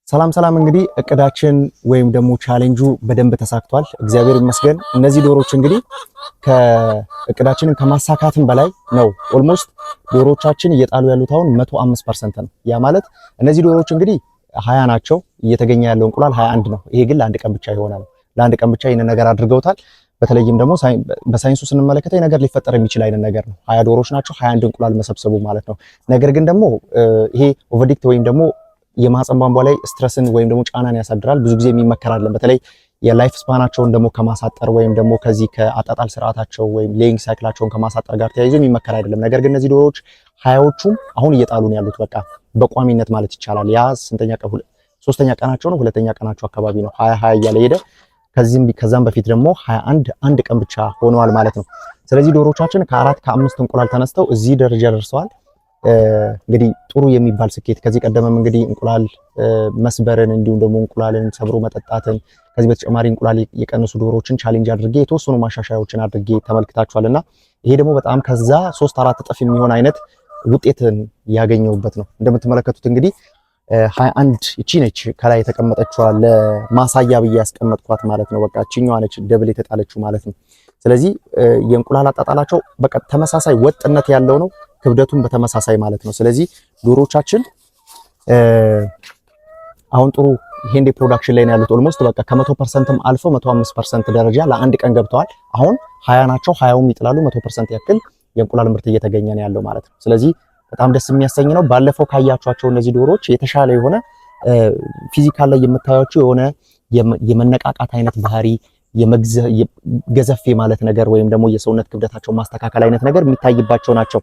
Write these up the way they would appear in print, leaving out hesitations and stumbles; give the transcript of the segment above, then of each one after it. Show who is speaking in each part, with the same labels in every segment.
Speaker 1: ሰላም ሰላም። እንግዲህ እቅዳችን ወይም ደግሞ ቻሌንጁ በደንብ ተሳክቷል፣ እግዚአብሔር ይመስገን። እነዚህ ዶሮች እንግዲህ ከእቅዳችንን ከማሳካትም በላይ ነው። Almost ዶሮቻችን እየጣሉ ያሉት አሁን 105% ነው። ያ ማለት እነዚህ ዶሮች እንግዲህ 20 ናቸው። እየተገኘ ያለው እንቁላል 21 ነው። ይሄ ግን ለአንድ ቀን ብቻ የሆነ ነው። ለአንድ ቀን ብቻ ይህንን ነገር አድርገውታል። በተለይም ደግሞ በሳይንሱ ስንመለከተው ነገር ሊፈጠር የሚችል አይነት ነገር ነው። 20 ዶሮች ናቸው፣ 21 እንቁላል መሰብሰቡ ማለት ነው። ነገር ግን ደግሞ ይሄ oviduct ወይም ደግሞ የማህፀን ቧንቧ ላይ stress ን ወይም ደግሞ ጫናን ያሳድራል። ብዙ ጊዜ የሚመከር በተለይ የ life span ኣቸውን ደግሞ ከማሳጠር ወይም ደግሞ ከዚህ ከአጣጣል ስርዓታቸው ወይም laying cycle ኣቸውን ከማሳጠር ጋር ተያይዞ የሚመከር አይደለም። ነገር ግን እነዚህ ዶሮዎች 20ዎቹም አሁን እየጣሉ ነው ያሉት፣ በቃ በቋሚነት ማለት ይቻላል። ያ ስንተኛ ቀን፣ ሶስተኛ ቀናቸው ነው፣ ሁለተኛ ቀናቸው አካባቢ ነው 20 20 እያለ ሄደ። ከዚህም ከዛም በፊት ደግሞ 21 አንድ ቀን ብቻ ሆነዋል ማለት ነው። ስለዚህ ዶሮቻችን ከአራት ከአምስት እንቁላል ተነስተው እዚህ ደረጃ ደርሰዋል። እንግዲህ ጥሩ የሚባል ስኬት፣ ከዚህ ቀደምም እንግዲህ እንቁላል መስበርን እንዲሁም ደግሞ እንቁላልን ሰብሮ መጠጣትን፣ ከዚህ በተጨማሪ እንቁላል የቀነሱ ዶሮዎችን challenge አድርጌ የተወሰኑ ማሻሻያዎችን አድርጌ ተመልክታችኋልና ይሄ ደግሞ በጣም ከዛ 3 4 እጥፍ የሚሆን አይነት ውጤትን ያገኘውበት ነው። እንደምትመለከቱት እንግዲህ 21 እቺ ነች ከላይ የተቀመጠችዋ ለማሳያ ብዬ ያስቀመጥኳት ማለት ነው። በቃ እቺኛዋ ነች double የተጣለችው ማለት ነው። ስለዚህ የእንቁላል አጣጣላቸው በቃ ተመሳሳይ ወጥነት ያለው ነው። ክብደቱን በተመሳሳይ ማለት ነው። ስለዚህ ዶሮቻችን አሁን ጥሩ hen day production ላይ ነው ያሉት። Almost በቃ ከ100%ም አልፈው 105% ደረጃ ለአንድ ቀን ገብተዋል። አሁን 20 ናቸው፣ 20ውም ይጥላሉ። 100% ያክል የእንቁላል ምርት እየተገኘ ነው ያለው ማለት ነው። ስለዚህ በጣም ደስ የሚያሰኝ ነው። ባለፈው ካያችኋቸው እነዚህ ዶሮዎች የተሻለ የሆነ physical ላይ የምታያቸው የሆነ የመነቃቃት አይነት ባህሪ፣ ገዘፍ ማለት ነገር ወይም ደግሞ የሰውነት ክብደታቸው ማስተካከል አይነት ነገር የሚታይባቸው ናቸው።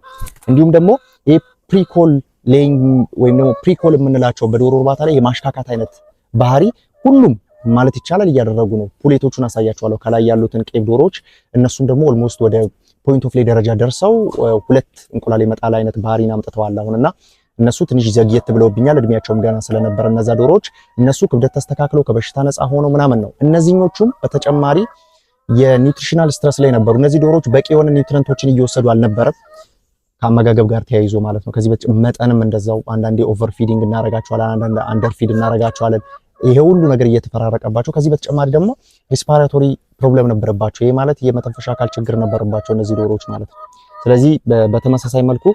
Speaker 1: እንዲሁም ደግሞ ይሄ pre-call laying ወይም ደግሞ pre-call የምንላቸው በዶሮ እርባታ ላይ የማሽካካት አይነት ባህሪ ሁሉም ማለት ይቻላል እያደረጉ ነው። Pullet ኦቹን አሳያቸዋለሁ ከላይ ያሉትን ቄብ ዶሮዎች፣ እነሱም ደግሞ almost ወደ point of lay ደረጃ ደርሰው ሁለት እንቁላል የመጣል አይነት ባህሪን አምጥተዋል አሁን። እና እነሱ ትንሽ ዘግየት ብለውብኛል፣ እድሜያቸውም ገና ስለነበረ እነዛ ዶሮዎች። እነሱ ክብደት ተስተካክለው ከበሽታ ነፃ ሆነው ምናምን ነው። እነዚህኞቹም በተጨማሪ የ nutritional stress ላይ ነበሩ። እነዚህ ዶሮዎች በቂ የሆነ nutrient ኦችን እየወሰዱ አልነበረም ከአመጋገብ ጋር ተያይዞ ማለት ነው። ከዚህ መጠንም እንደዛው አንዳንዴ over feeding እናረጋቸዋለን፣ አንዳንዴ under feed እናረጋቸዋለን። ይሄ ሁሉ ነገር እየተፈራረቀባቸው፣ ከዚህ በተጨማሪ ደግሞ respiratory problem ነበረባቸው። ይሄ ማለት የመተንፈሻ አካል ችግር ነበረባቸው እነዚህ ዶሮዎች ማለት ነው። ስለዚህ በተመሳሳይ መልኩ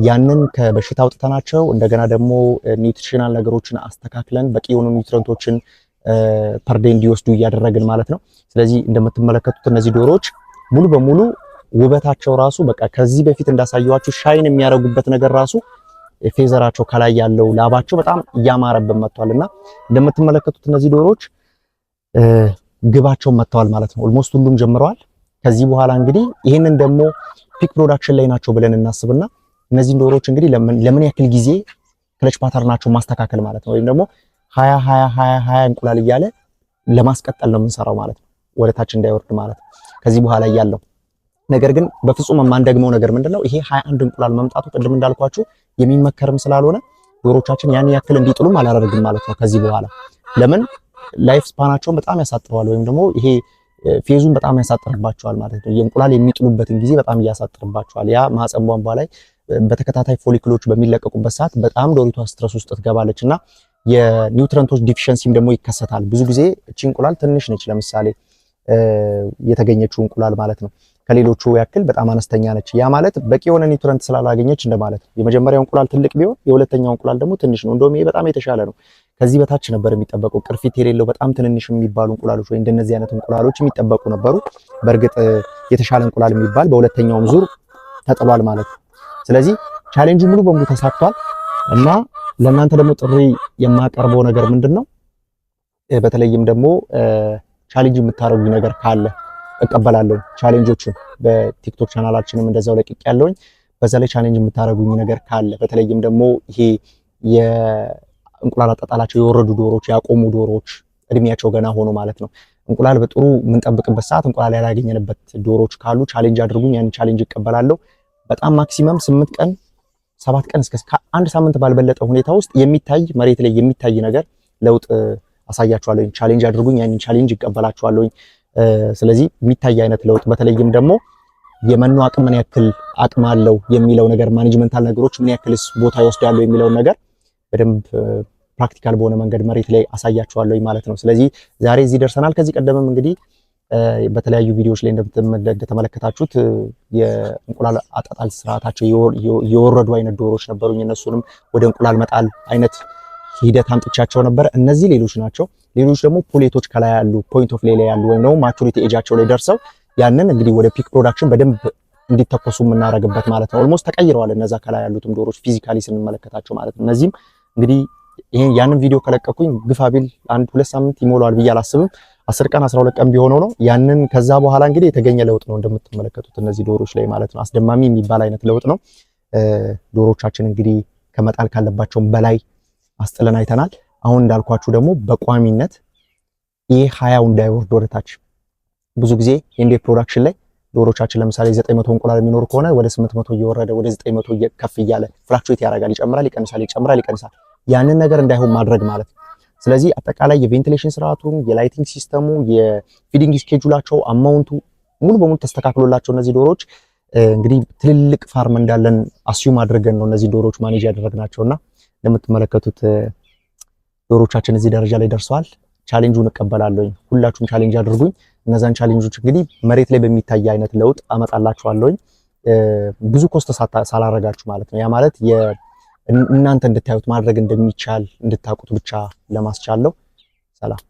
Speaker 1: ያንን ከበሽታ አውጥተናቸው እንደገና ደግሞ nutritional ነገሮችን አስተካክለን በቂ የሆኑ nutrient ኦችን per day እንዲወስዱ እያደረግን ማለት ነው። ስለዚህ እንደምትመለከቱት እነዚህ ዶሮዎች ሙሉ በሙሉ ውበታቸው ራሱ በቃ ከዚህ በፊት እንዳሳየኋችሁ shine የሚያደርጉበት ነገር ራሱ feather ኣቸው ከላይ ያለው ላባቸው በጣም እያማረብን መጥቷል። እና እንደምትመለከቱት እነዚህ ዶሮዎች ግባቸውን መጥተዋል ማለት ነው። Almost ሁሉም ጀምረዋል። ከዚህ በኋላ እንግዲህ ይህንን ደግሞ peak production ላይ ናቸው ብለን እናስብና እነዚህን ዶሮዎች እንግዲህ ለምን ያክል ጊዜ clutch pattern ኣቸው ማስተካከል ማለት ነው፣ ወይም ደግሞ 20 20 20 20 እንቁላል እያለ ለማስቀጠል ነው የምንሰራው ማለት ነው፣ ወደ ታች እንዳይወርድ ማለት ነው ከዚህ በኋላ እያለው። ነገር ግን በፍጹም የማንደግመው ነገር ምንድነው? ይሄ 21 እንቁላል መምጣቱ ቅድም እንዳልኳችሁ የሚመከርም ስላልሆነ ዶሮቻችን ያን ያክል እንዲጥሉም አላደርግም ማለት ነው ከዚህ በኋላ። ለምን? Life span ኣቸውን በጣም ያሳጥረዋል፣ ወይም ደግሞ ይሄ phase ኡን በጣም ያሳጥርባቸዋል ማለት ነው። የእንቁላል የሚጥሉበትን ጊዜ በጣም እያሳጥርባቸዋል። ያ ማህፀን ቧንቧ ላይ በተከታታይ follicle ኦች በሚለቀቁበት ሰዓት በጣም ዶሪቷ stress ውስጥ ትገባለች እና የ nutrient ኦች deficiency ም ደግሞ ይከሰታል። ብዙ ጊዜ እቺ እንቁላል ትንሽ ነች፣ ለምሳሌ የተገኘችው እንቁላል ማለት ነው፣ ከሌሎቹ ያክል በጣም አነስተኛ ነች። ያ ማለት በቂ የሆነ nutrient ስላላገኘች እንደማለት ነው። የመጀመሪያው እንቁላል ትልቅ ቢሆን የሁለተኛው እንቁላል ደግሞ ትንሽ ነው። እንደውም ይሄ በጣም የተሻለ ነው። ከዚህ በታች ነበር የሚጠበቀው። ቅርፊት የሌለው በጣም ትንንሽ የሚባሉ እንቁላሎች ወይ እንደነዚህ አይነት እንቁላሎች የሚጠበቁ ነበሩ። በእርግጥ የተሻለ እንቁላል የሚባል በሁለተኛውም ዙር ተጥሏል ማለት ነው። ስለዚህ ቻሌንጁ ሙሉ በሙሉ ተሳክቷል እና ለእናንተ ደግሞ ጥሪ የማቀርበው ነገር ምንድን ነው? በተለይም ደግሞ challenge የምታደርጉኝ ነገር ካለ እቀበላለሁ። Challenge ኦቹን በቲክቶክ ቻናላችንም እንደዛው ለቅቅ ያለውኝ፣ በዛ ላይ challenge የምታደርጉኝ ነገር ካለ፣ በተለይም ደግሞ ይሄ የእንቁላል አጣጣላቸው የወረዱ ዶሮች፣ ያቆሙ ዶሮች፣ እድሜያቸው ገና ሆኖ ማለት ነው፣ እንቁላል በጥሩ የምንጠብቅበት ሰዓት እንቁላል ያላገኘንበት ዶሮች ካሉ challenge አድርጉኝ። ያን challenge እቀበላለሁ። በጣም maximum 8 ቀን፣ 7 ቀን፣ እስከ አንድ ሳምንት ባልበለጠ ሁኔታ ውስጥ የሚታይ፣ መሬት ላይ የሚታይ ነገር ለውጥ አሳያችኋለሁ። Challenge አድርጉኝ፣ ያንን challenge እቀበላችኋለሁ። ስለዚህ የሚታይ አይነት ለውጥ፣ በተለይም ደግሞ የመኖ አቅም ምን ያክል አቅም አለው የሚለው ነገር፣ managemental ነገሮች ምን ያክልስ ቦታ ይወስዳሉ የሚለውን ነገር በደንብ practical በሆነ መንገድ መሬት ላይ አሳያችኋለሁ ማለት ነው። ስለዚህ ዛሬ እዚህ ደርሰናል። ከዚህ ቀደምም እንግዲህ በተለያዩ ቪዲዮዎች ላይ እንደተመለከታችሁት የእንቁላል አጣጣል ስርዓታቸው የወረዱ አይነት ዶሮዎች ነበሩኝ። እነሱንም ወደ እንቁላል መጣል አይነት ሂደት አምጥቻቸው ነበር። እነዚህ ሌሎች ናቸው። ሌሎች ደግሞ pullet ኦች ከላይ ያሉ፣ point of lay ላይ ያሉ ወይም ደግሞ maturity age ኣቸው ላይ ደርሰው ያንን እንግዲህ ወደ peak production በደንብ እንዲተኮሱ የምናደርግበት ማለት ነው። Almost ተቀይረዋል እነዛ ከላይ ያሉትም ዶሮች physically ስንመለከታቸው ማለት ነው። እነዚህም እንግዲህ ይሄን ያንን ቪዲዮ ከለቀኩኝ ግፋ ቢል አንድ 2 ሳምንት ይሞላዋል ብዬ አላስብም። 10 ቀን፣ 12 ቀን ቢሆነው ነው። ያንን ከዛ በኋላ እንግዲህ የተገኘ ለውጥ ነው እንደምትመለከቱት እነዚህ ዶሮች ላይ ማለት ነው። አስደማሚ የሚባል አይነት ለውጥ ነው። ዶሮቻችን እንግዲህ ከመጣል ካለባቸውም በላይ አስጥለን አይተናል። አሁን እንዳልኳችሁ ደግሞ በቋሚነት ይሄ 20ው እንዳይወርድ ወደታች። ብዙ ጊዜ hen day production ላይ ዶሮቻችን ለምሳሌ 900 እንቁላል የሚኖር ከሆነ ወደ 800 እየወረደ፣ ወደ 900 ከፍ እያለ fluctuate ያደርጋል። ይጨምራል፣ ይቀንሳል፣ ይጨምራል፣ ይቀንሳል። ያንን ነገር እንዳይሆን ማድረግ ማለት ነው። ስለዚህ አጠቃላይ የ ventilation ስርዓቱ፣ የ lighting system ኡ፣ የ feeding schedule ኣቸው፣ amount ኡ ሙሉ በሙሉ ተስተካክሎላቸው እነዚህ ዶሮዎች እንግዲህ ትልልቅ farm እንዳለን assume አድርገን ነው እነዚህ ዶሮዎች manage ያደረግናቸውና እንደምትመለከቱት ዶሮቻችን እዚህ ደረጃ ላይ ደርሰዋል። Challenge ኡን እቀበላለሁኝ። ሁላችሁም challenge አድርጉኝ። እነዛን challenge ኦች እንግዲህ መሬት ላይ በሚታይ አይነት ለውጥ አመጣላችኋለሁኝ። ብዙ cost ሳላረጋችሁ ማለት ነው። ያ ማለት እናንተ እንድታዩት ማድረግ እንደሚቻል እንድታውቁት ብቻ ለማስቻል ነው። ሰላም።